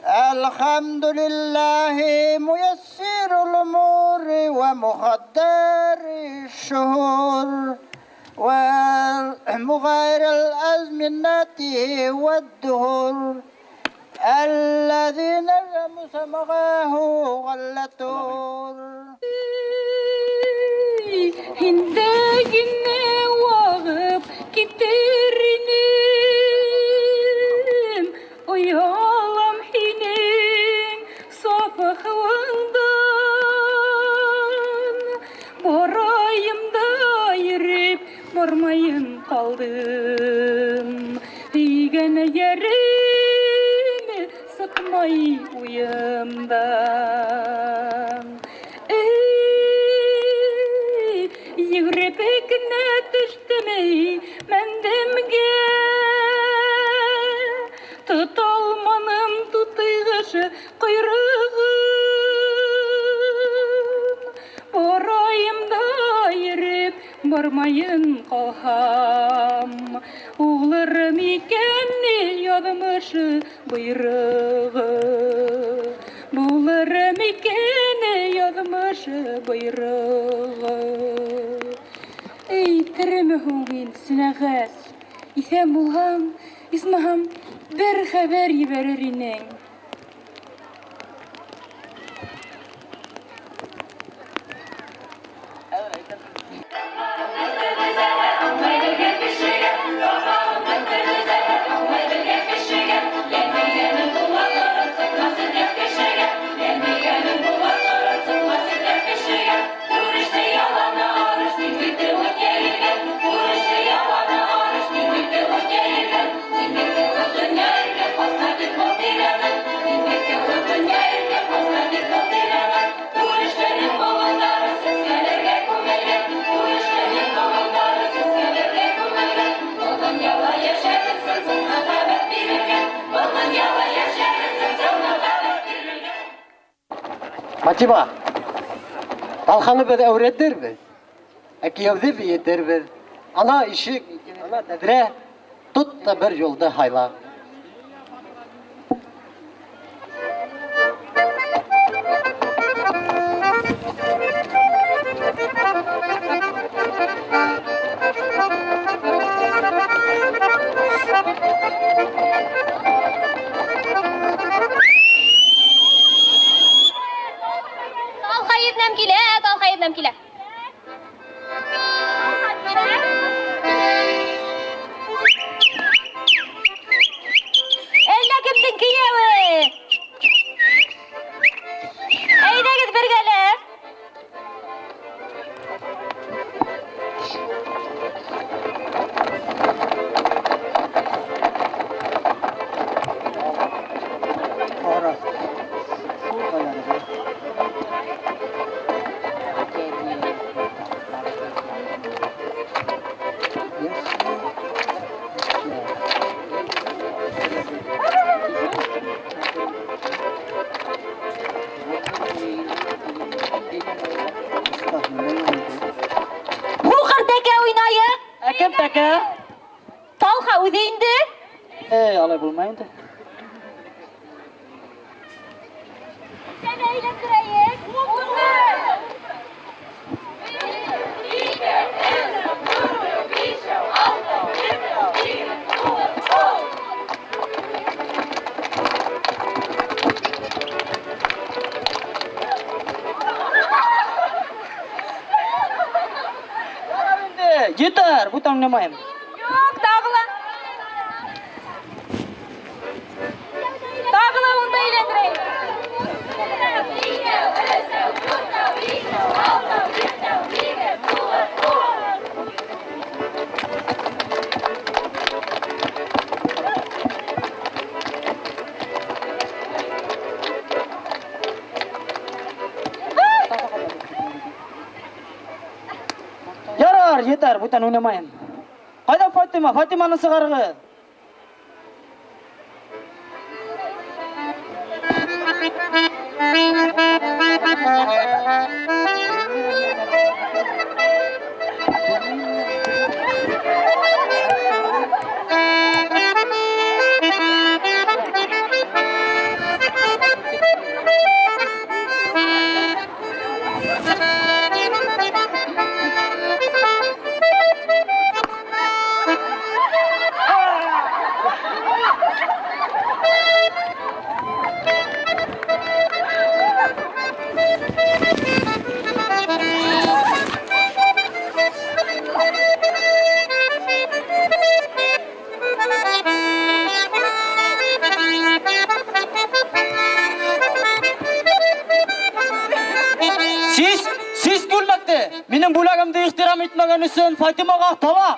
الحمد لله ميسر الأمور ومقدر الشهور ومغير الأزمنة والدهور الذي نجم سمغاه غلتور. Һиндә генә вағып китер инем, оялам һинең сафлығыңдан. Барайым да йөрөп, бармайым ҡалдым. Һөйгән йәрем сыҡмай уйымдан. Эй, йүгереп кенә төштөм, эй, мәндемгә. Тоталманым тутыйғыш ҡойроғондан. бойрығын. Барайым да йөреп, бармайын ҡалһам, Уғлырым икән ил яҙмышы бойроғо. Булырым икән яҙмышы бойроғо. Эй, тереме һуң мин, Сөнәғәт? Иҫән булһаң, исмаһам, бер хәбәр ебәрер инең. Фатима, Талханы беҙ әүрәтербеҙ, ә кейәүҙе бейетербеҙ. Ана ишек, ана тәҙрә, тот та бер юлды һайла. Талха еҙнәм килә, Талха еҙнәм килә. Әллә кемдең кейәүе? Әйҙәгеҙ бергәләп. Һуҡыр тәкә уйнайыҡ. Ә кем тәкә? Талха үҙе инде. Эй, алай булмай инде. Етәр, бүтән уйнамайым. Юҡ, тағы ла. Тағы ла унда әйләндерәйем. Ярар, етәр, бүтән уйнамайым. Ҡайҙа Фатима? Фатиманы сығарығыҙ. Сис, сис күлмәкте. Минең бүләгемде ихтирам итмәгән өсөн Фатимаға тала,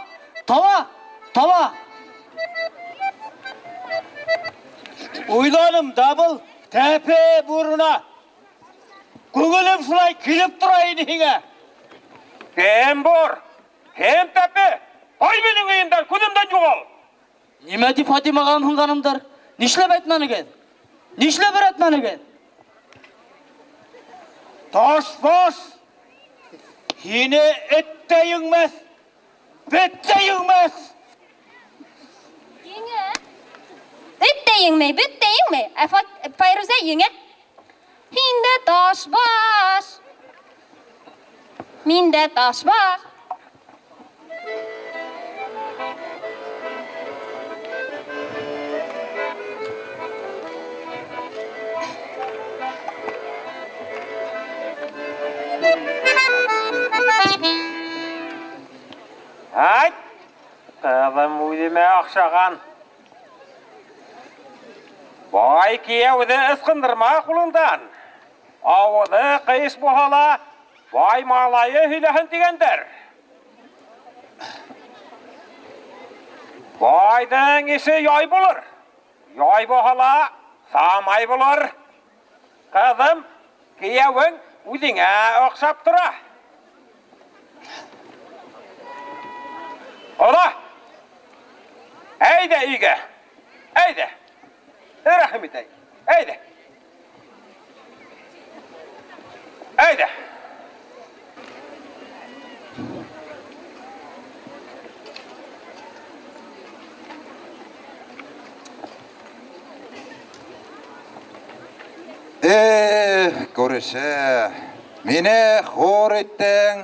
тала, тала. Уйланым да был тәпе бурына. Күңелем шулай килеп тора ине һиңә. Кем бар? Кем тәпе? Ай минең өйөмдән, күҙемдән юғал. Нимә тип Фатимаға ымһынғанымдыр? Нишләп әйтмәнегеҙ? Нишләп өйрәтмәнегеҙ? Ташбаш! Һине эт тә еңмәҫ, бет тә еңмәҫ! Еңә. Эт тә еңмәй, бет тә еңмәй, ә Файрузә еңә. Һин дә ташбаш. Мин дә ташбаш. Айт, ҡыҙым үҙемә оҡшаған. Бай кейәүҙе ысҡындырма ҡулыңдан. Ауыҙы ҡыйыш булһа ла, бай малайы һөйләһен тигәндәр. Байҙың эше яй булыр. Яй булһа ла, самай булыр. Ҡыҙым, кейәүең үҙеңә оҡшап тора. Ҡоҙа, әйҙә өйгә, әйҙә. Рәхим итәйек, әйҙә. Әйҙә. Эх, күрше, мине хур иттең,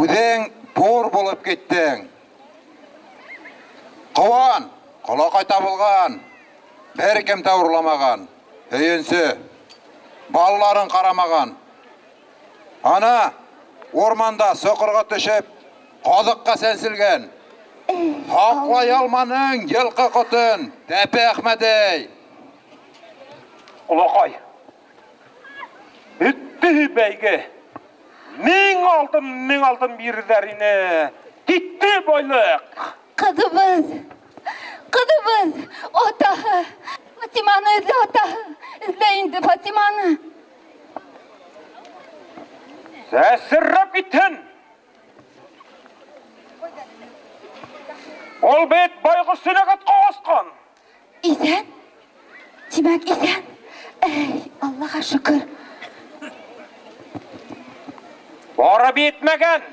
үҙең бур булып киттең. Ҡыуан, ҡолаҡай табылған, бер кем тә урламаған, һөйөнсө, балаларын ҡарамаған. Ана, урманда соҡорға төшөп, ҡаҙыҡҡа сәнселгән. Һаҡлай алманың йылҡы ҡотон, Тәпе Әхмәтей. Олаҡай, бөттө бәйге. Мең алтын, мең алтын бирҙәр ине. Китте байлыҡ. Ҡыҙыбыҙ, ҡыҙыбыҙ, атаһы, Фатиманы эҙлә, атаһы, эҙлә инде Фатиманы. Сәсерәп китһен. Ул бит байғош сөнәгәткә асҡан. Иҫән? Тимәк, иҫән. Эй, Аллаға шөкөр. Барып етмәгән.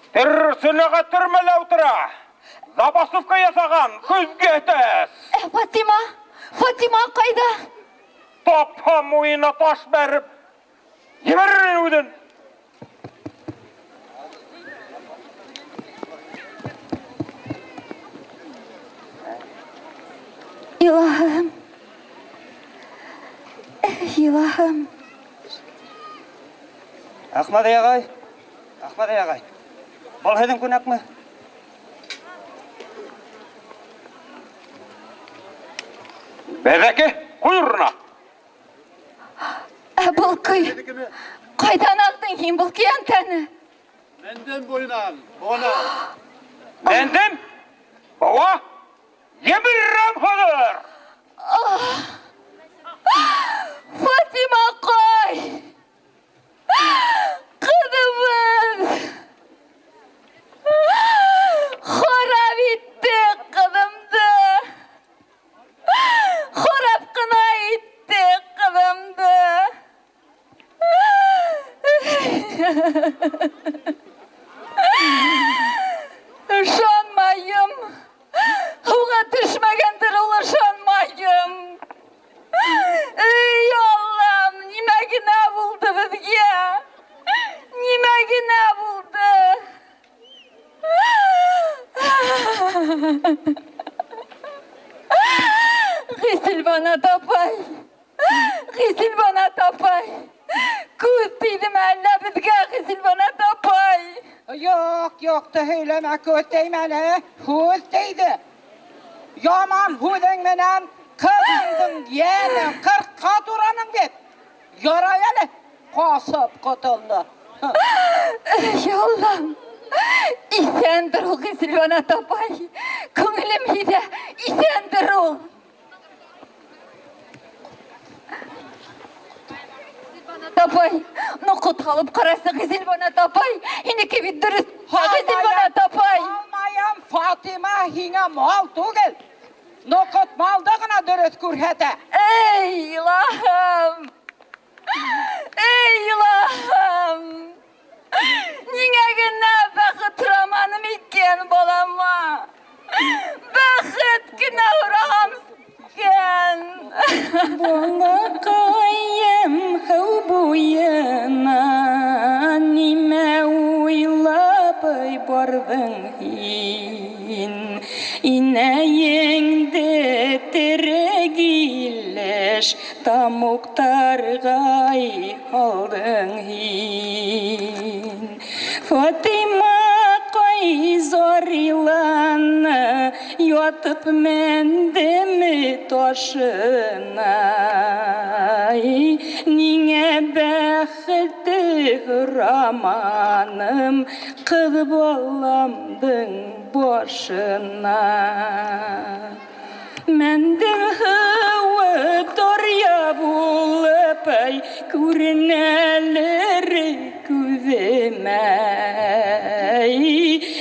Сөнәгәт төрмәлә ултыра. Забастовка яһаған, күҙгә тәс. Ә Фатима? Фатима ҡайҙа? Тапһам муйынына таш бәреп, ебәрер үҙен. Илаһым. Илаһым. Әхмәҙи ағай, Әхмәҙи ағай, был һеҙҙең күнәкме? Беҙҙеке, ҡуй урынына. Ә был көй ҡайҙан алдың һин был көйәнтәне? Мендем буйынан, бына. Мендем? Быуа? Емерәм хәҙер. Фатимаҡай! Ҡыҙыбыҙ! Харап итте ҡыҙымды! Харап ҡына итте ҡыҙымды! Ышанмайым! Һыуға төшмәгәндер ул, ышанмайым! Эй, Аллам, нимә генә булды беҙгә? Нимә генә булды? Ғиселбанат апай, Ғиселбанат апай, күҙ тейҙеме әллә беҙгә, Ғиселбанат апай? Юҡ, юҡты һөйләмә, күҙ теймәне, һүҙ тейҙе. Яман һүҙең менән ҡыҙыңдың йәнен ҡырҡҡа тураның бит. Ярай әле, ҡасып ҡотолдо. Эй, Аллам, иҫәндер ул, Ғиселбанат апай. Күңелем һиҙә, иҫәндер ул. Апай, ноҡот һалып ҡарасы, Ғиселбанат апай. Һинеке бит дөрөҫ, Ғиселбанат апай. Алмайым, Фатима һиңә мал түгел. Ноҡот малды ғына дөрөҫ күрһәтә. Эй, илаһым! Эй, һин. Инәйеңде тере килеш тамуҡтарға һалдың һин. Фатимаҡай зар иланы, ятып мендем ташына. Ниңә бәхетте һораманым ҡыҙ баламдың башына. Мәндем һыуы даръя булып, ай, күренәлер күҙемә.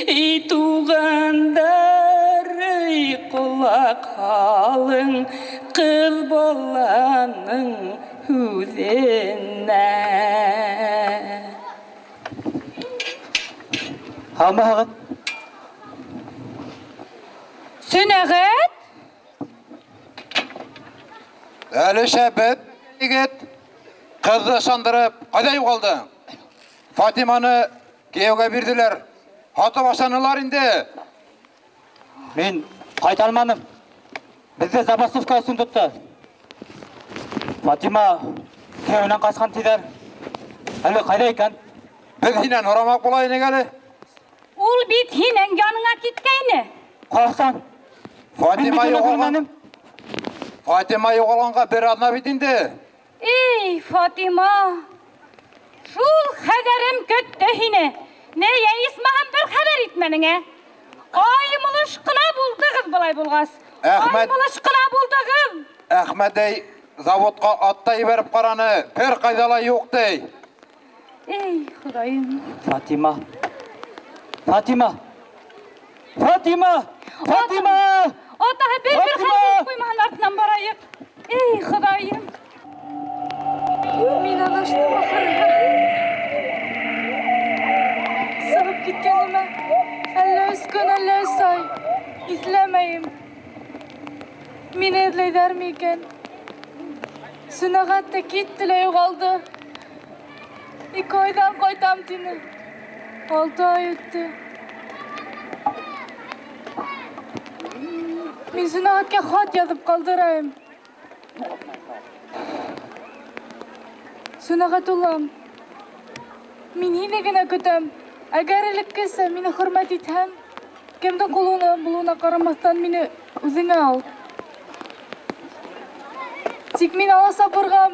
Эй, туғандар, эй, ҡолаҡ һалың ҡыҙ баланың һүҙенә. Һаумыһығыҙ? Сөнәғәт? Әле шәбет, егет. Ҡыҙҙы ышандырып, ҡайҙа юғалдың? Фатиманы кейәүгә бирҙеләр. Һатып ашанылар инде. Мин ҡайта алманым. Беҙҙе забастовка өсөн тотто. Фатима кейәүенән ҡасҡан тиҙәр. Әле ҡайҙа икән? Беҙ һинән һорамаҡ була инек әле. Ул бит һинең яныңа киткәйне. Ҡасан? Фатима Мин бит уны юғалған. күрмәнем. Фатима юғалғанға бер аҙна бит инде. Эй, Фатима, шул хәҙәрем көттө һине. Нәйә исмаһам бер хәбәр итмәнең, ә? Аймылыш ҡына булдығыҙ былай булғас. Әхмәт. Аймылыш ҡына булдығыҙ. Әхмәдәй заводҡа ат та ебәреп ҡараны, бер ҡайҙа ла юҡ ти. Эй, Хоҙайым. Фатима. Фатима. Фатима. Фатима. Атаһы бер-бер Фатима! хәл ҡуймаһын, артынан барайыҡ. Эй, Хоҙайым. Мин аҙаштым ахырыһы. Сығып киткәнемә әллә өс көн, әллә өс ай. Иҫләмәйем. Мине эҙләйҙәрме икән? Сөнәғәт тә китте лә юғалды. Ике айҙан ҡайтам тине. 6 ай үтте. Мин Сөнәғәткә хат яҙып ҡалдырайым. Сөнәғәт улым, мин һине генә көтәм. Әгәр элеккесә мине хөрмәт итһәң, кемдең ҡулына булыуына ҡарамаҫтан мине үҙеңә ал. Тик мин аласапырға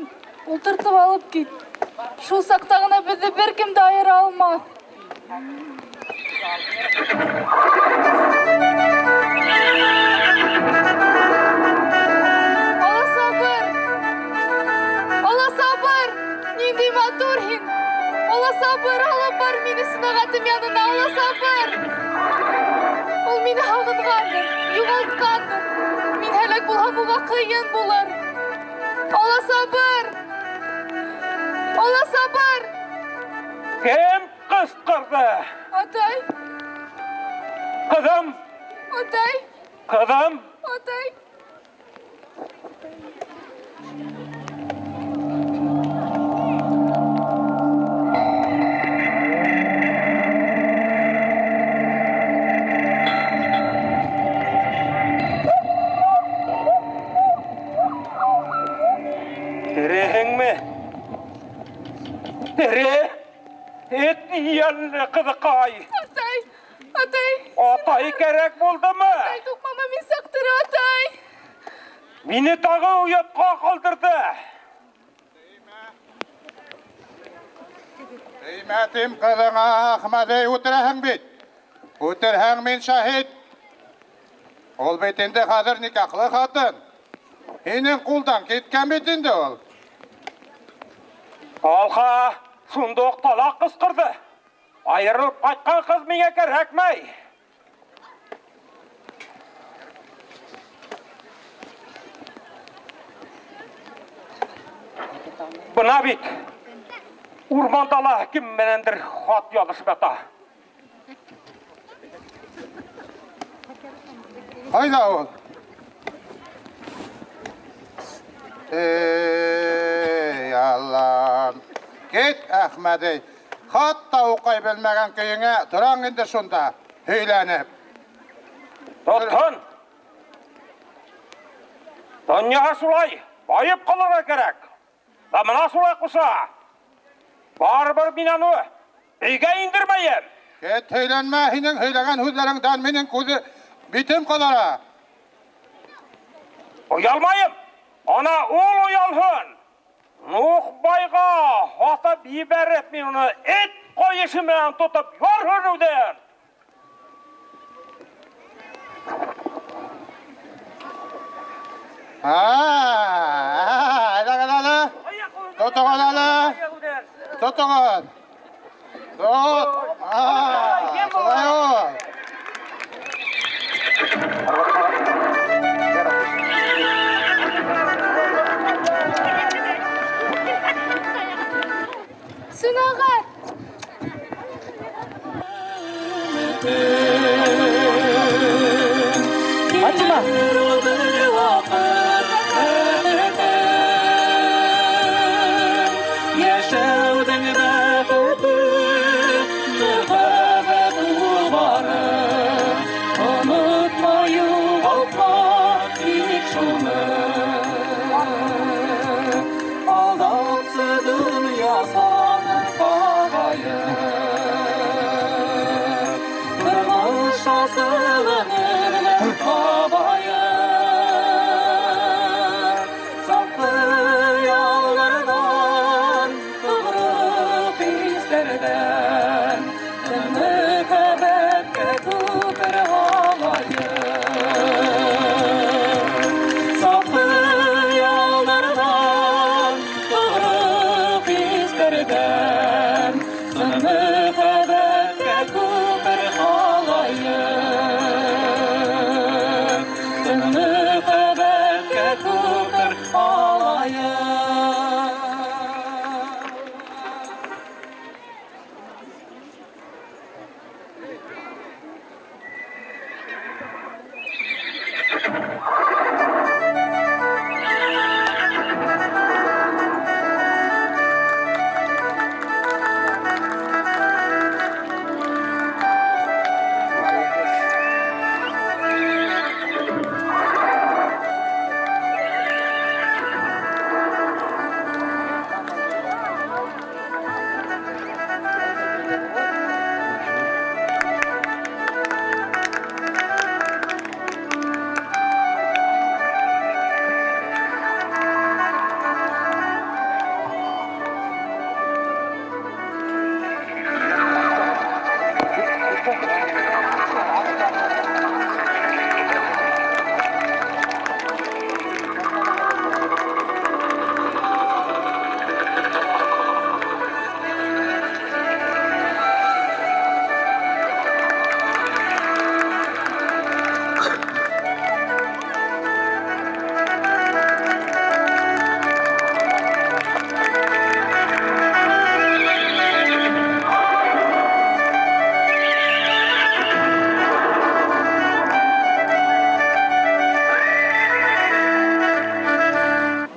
ултыртып алып кит. Шул саҡта ғына беҙҙе бер кем дә айыра алмаҫ. Аласапыр! Аласапыр! Ниндәй матур һин! Аласапыр, алып бар мине Сөнәғәтем янына, аласапыр! Ул мине һағынғандыр, юғалтҡандыр. Мин һәләк булһам, уға ҡыйын булыр. Аласапыр! Аласапыр! Кем ҡысҡырҙы? Атай! Ҡыҙым! Атай! Ҡыҙым! Атай! Тереһеңме? Тере? Эт йәнле ҡыҙыҡай! Атай! Атай! Атай кәрәк булдымы? Атай, туҡмама, мин саҡ тере, атай! Мине тағы оятҡа ҡалдырҙы! Теймә тим ҡыҙыңа, Әхмәҙей, үтерәһең бит. Үтерһәң мин шаһит. Ул бит инде хәҙер никахлы ҡатын. Һинең ҡулдан киткән бит инде ул. Алха, шунда уҡ талаҡ ҡысҡырҙы. Айырылып ҡайтҡан ҡыҙ миңә кәрәкмәй. Бына бит урманда ла кем менәндер хат яҙышып ята. Ҡайҙа ул? Эй, Аллам. Кит, Әхмәдей. Хат та уҡый белмәгән көйөңә тораң инде шунда. Һөйләнеп. Тотһон. Донъяһы шулай, байып ҡалырға кәрәк. Замана шулай ҡуша. Барыбер мин аны өйгә индермәйем. Кит һөйләнмә, һинең һөйләгән һүҙҙәреңдән минең күҙе битем ҡыҙара. Оялмайым. Ана ул оялһын. Нух байға һатып ебәреп, мин уны эт ҡайышы менән тотоп ярһын үҙен. Әйҙәгеҙ әле. Тотоғоҙ әле. Тотоғоҙ. Тот. Шулай ул. Сөнәғәт! Фатима! Йәшәүҙең бәхете, мөхәббәт ул бары. Онотма, юғалтма тик шуны. Алдаҡсы донъя ҡағайып, тормош асылын эҙләп табайыҡ. Саф хыялларҙан, тоғро хистәрҙән чын мөхәббәткә күпер һалайыҡ. Саф хыялларҙан, тоғро хистәрҙән чын мөхәббәткә күпер һалайыҡ. Чын мөхәббәткә күпер һалайыҡ.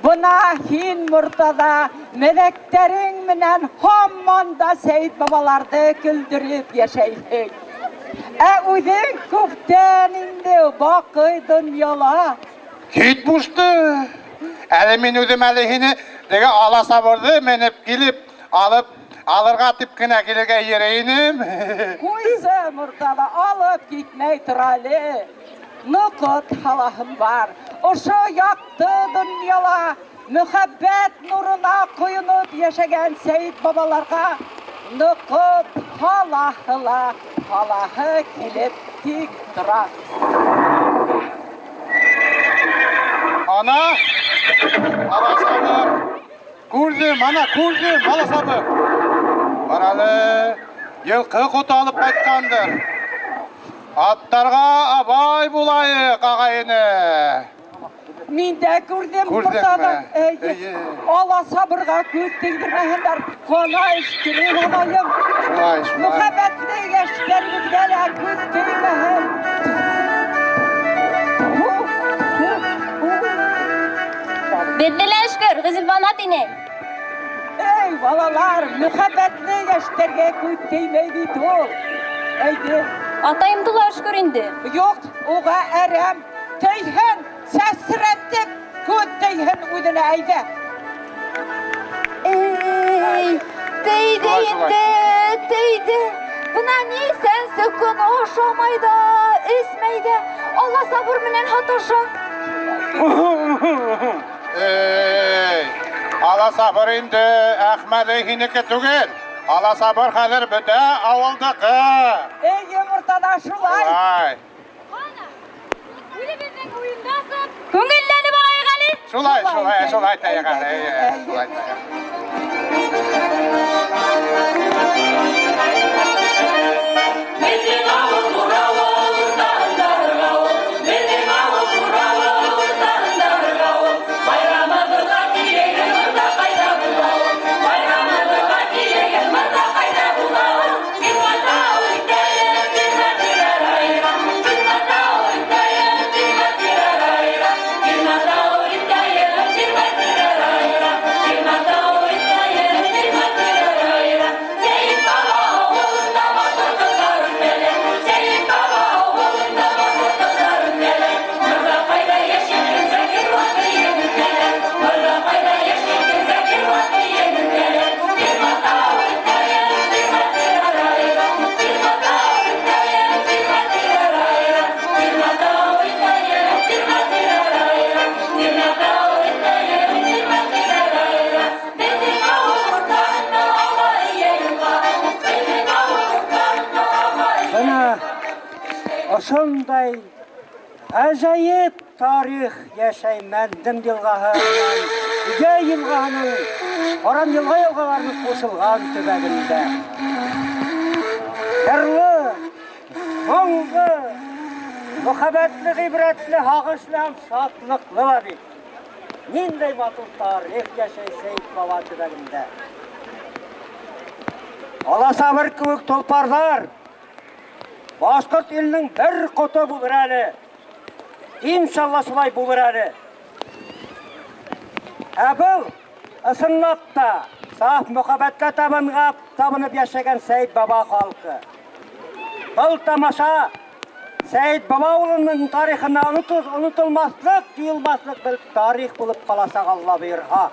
Бына һин, Мортаҙа, мәҙәктәрең менән һаман да Сәйет бабаларҙы көлдөрөп йәшәйһең. Ә үҙең күптән инде баҡый донъяла. Кит бушты. Әле мин үҙем әле һине теге ала сабырҙы менеп килеп алып алырға тип кенә килергә йөрөй инем. Ҡуйсы, Мортаҙа, алып китмәй тор әле. Ноҡот һалаһым бар. Ошо яҡты донъяла мөхәббәт нурына ҡойоноп йәшәгән Сәйет бабаларға ноҡот һалаһы ла һалаһы килеп тик тора. Ана, ала сабыр. Күрҙем, ана, күрҙем, ала сабыр. Бар әле, йылҡы ҡото алып ҡайтҡандыр. Аттарға абай булайыҡ, ағайыны. Мин дә күрҙем, Күрҙеңме? Мортаҙа. Эйе. Эйе. Ала сабырға күҙ тейҙермәһендәр. Ҡана эшкереп алайым. Шулай, шулай. Мөхәббәтле йәштәребеҙгә лә күҙ теймәһен. Беҙҙе лә эшкер, Ғизелбанат инәй. Эй, балалар, мөхәббәтле йәштәргә күҙ теймәй бит ул. Әйҙе. Атайымды ла өшкөр инде. Юҡ, уға әрәм. Тейһен, сәсрәтеп, күҙ тейһен үҙенә, әйҙә. Эй, тейҙе инде, тейҙе. Бына нисәнсе көн ашамай ҙа, эсмәй ҙә, Алла сабыр менән һаташа. Эй, ала сабыр инде, Әхмәҙе һинеке түгел. Ала сабыр хәҙер бөтә ауылдыҡы. Эй, Мортаҙа, шулай. Шулай. Үҙебеҙҙең уйында асып, күңелләнеп алайыҡ әле. Шулай, шулай, шулай итәйек әле, эйе, шулай итәйек. Беҙҙең ауыл ҙур ауыл, уртаһында ауыл. Беҙҙең ауыл ҙур ауыл, уртаһында ауыл. Байрамыбыҙға килегеҙ, мырҙаҡайҙа була ул. Байрамыбыҙға килегеҙ, мырҙаҡайҙа була ул. Тирмәтау итәйек, тирмә тирәрәйрә. Тирмәтау итәйек, тирмә тирәрәйрә. Тирмәтау итәйек, тирмә тирәрәйрә. Тирмәтау итәйек, тирмә тирәрәйрә. Сәйет баба ауылында матур ҡыҙҙар үҫәләр. Сәйет баба ауылында матур ҡыҙҙар үҫәләр. Мырҙаҡайҙа йәшәгән Закир ваҡыт үҫәләр. Мырҙаҡайҙа йәшәгән Закир ваҡыт үҫәләр. Тирмәтау итәйек, тирмә тирәрәйрә. Тирмәтау итәйек, тирмә тирәрәйрә. Тирмәтау итәйек, тирмә тирәрәйрә. Тирмәтау итәйек, тирмә тирәрәйрә. Беҙҙең ауыл уртаһында аға эйә йылға. Беҙҙең ауыл уртаһында аға эйә Бына ошондай ғәжәйеп тарих йәшәй Мәндем йылғаһы менән Өйә йылғаһының Ҡаран йылға йылғаларының ҡушылған төбәгендә. Йырлы, моңло, мөхәббәтле, ғибрәтле, һағышлы һәм шатлыҡлы ла бит. Ниндәй матур тарих йәшәй Сәйет баба төбәгендә. Аласабыр кеүек толпарҙар башҡорт иленең бер ҡото булыр әле. Иншалла шулай булыр әле. Ә был ысынлап та саф мөхәббәткә табынғап, табынып йәшәгән Сәйет баба халҡы. Был тамаша Сәйет баба ауылының тарихына онотолмаҫлыҡ, юйылмаҫлыҡ бер тарих булып ҡаласаҡ, Алла бойорһа.